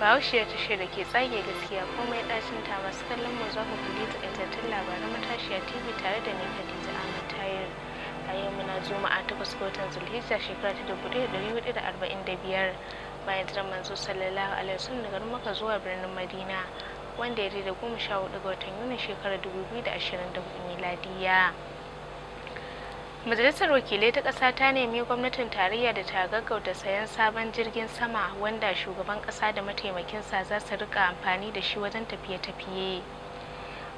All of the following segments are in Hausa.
Bahaushiyar tashar da ke tsage gaskiya komai ɗacin ta. Masu kallon mu, za ku kalli takaitattun labaran Matashiya TV tare da ni, Khadija Ahmad Tahir. A yau muna Juma'a, 8 ga watan Zulhijja, shekara ta 1445 bayan hijirar Manzo Sallallahu Alaihi Wasallam daga Makka zuwa birnin Madina, wanda ya da 14 ga watan Yuni, shekarar 2024 miladiya. Majalisar Wakilai ta Ƙasa ta nemi gwamnatin tarayya da ta gaggauta sayan sabon jirgin sama wanda shugaban ƙasa da mataimakinsa za su rika amfani da shi wajen tafiye-tafiye.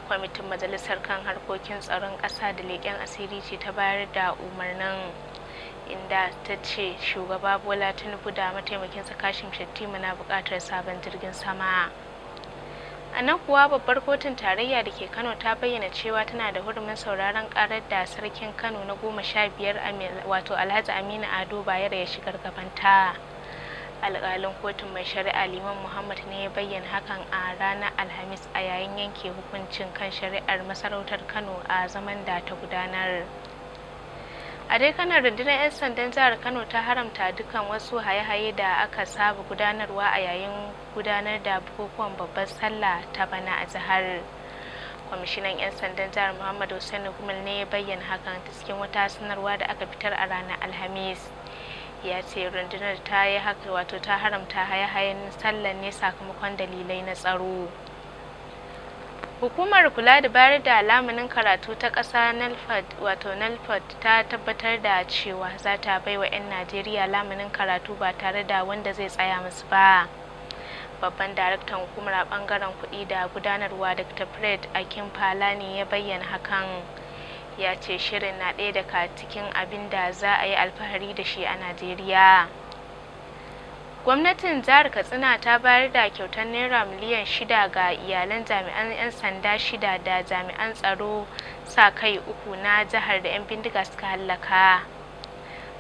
Kwamitin majalisar kan harkokin tsaron ƙasa da leƙen asiri ce ta bayar da umarnin, inda ta ce Shugaba Bola Tinubu da mataimakinsa Kashim Shettima na buƙatar sabon jirgin sama. A nan kuwa, Babbar Kotun Tarayya da ke Kano ta bayyana cewa tana da hurumin sauraron karar da Sarkin Kano na 15, wato Alhaji Aminu Ado Bayero, ya shigar gabanta. Alƙalin kotun, Mai Shari'a Liman Muhammad, ne ya bayyana hakan a ranar Alhamis a yayin yanke hukuncin kan shari'ar masarautar Kano a zaman da ta gudanar. A dai kanan, rundunar 'yan sandan jihar Kano ta haramta dukkan wasu haye-haye da aka saba gudanarwa a yayin gudanar da bukukuwan babbar Sallah ta bana a jihar. Kwamishinan 'yan sandan jihar, Muhammad Hussein Gumel, ne ya bayyana hakan ta cikin wata sanarwa da aka fitar a ranar Alhamis. Ya ce rundunar ta yi haka, wato ta haramta haye-hayen sallah ne, sakamakon dalilai na tsaro. Hukumar kula da bayar da lamunin karatu ta ƙasa, NELFUND, wato NELFUND, ta tabbatar da cewa za ta baiwa 'yan Najeriya lamunin karatu ba tare da wanda zai tsaya musu ba. Babban daraktan hukumar a bangaren kuɗi da gudanarwa, Dr. Fred Akinfala, ne ya bayyana hakan. Ya ce shirin na ɗaya daga cikin abin da za a yi alfahari da shi a Najeriya. Gwamnatin Jihar Katsina ta bayar da kyautar naira miliyan 6 ga iyalan jami'an 'yan sanda shida da jami'an tsaro sa kai uku na jihar da 'yan bindiga suka hallaka.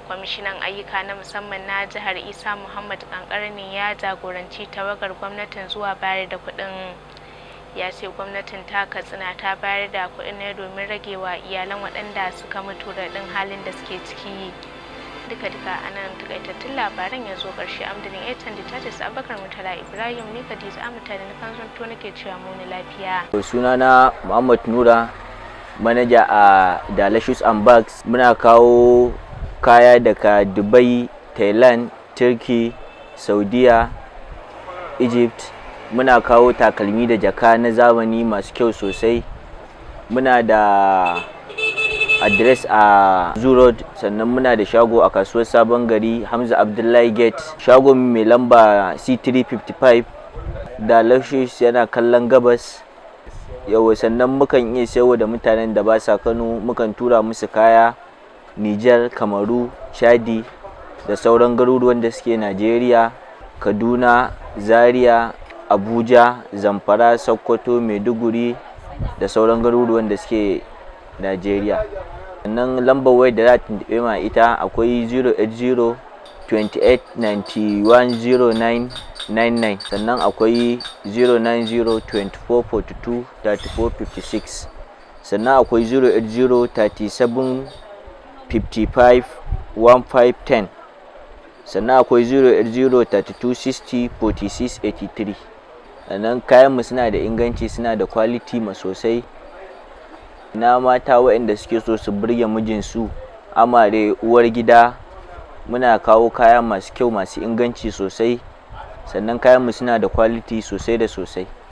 Kwamishinan Ayyuka na Musamman na jihar, Isa Muhammad Kankara, ne ya jagoranci tawagar gwamnatin zuwa bayar da kuɗin. Ya ce gwamnatin ta Katsina ta bayar da kuɗin ne domin rage wa iyalan waɗanda suka mutu raɗin halin da suke ciki. Duka duka a nan takaitattun labaran ya zo ƙarshe. A madadin editan da tace, Abubakar Murtala Ibrahim, ni Khadija Ahmad da na kan nake cewa muni lafiya. Sunana Muhammad Nura, manaja a Dala Shoes and Bags. Muna kawo kaya daga Dubai, Thailand, Turkey, Saudiya, Egypt. Muna kawo takalmi da jaka na zamani masu kyau sosai. Muna da address a Zoo Road, sannan muna da shago a kasuwar Sabon Gari, Hamza Abdullahi Gate, shagon mai lamba C355. Dala Shoes yana kallon gabas yau. Sannan mukan iya sayarwa da mutanen da ba sa Kano, mukan tura musu kaya Niger, Kamaru, Chadi da sauran garuruwan da suke Najeriya, Kaduna, Zaria, Abuja, Zamfara, Sokoto, Maiduguri da sauran garuruwan da suke Najeriya. Sannan lambar wayar da za a tuntuɓe ma ita akwai 080 28 91 09 99, sannan akwai 090 24 42 34 56, sannan akwai 080 37 55 15 10, sannan akwai 080 32 60 46 83. Sannan kayanmu suna da inganci, suna da quality ma sosai. Na mata waɗanda suke so su burge mijinsu, amare, uwar gida, muna kawo kaya masu kyau, masu inganci sosai. Sannan kayanmu suna da quality sosai da sosai.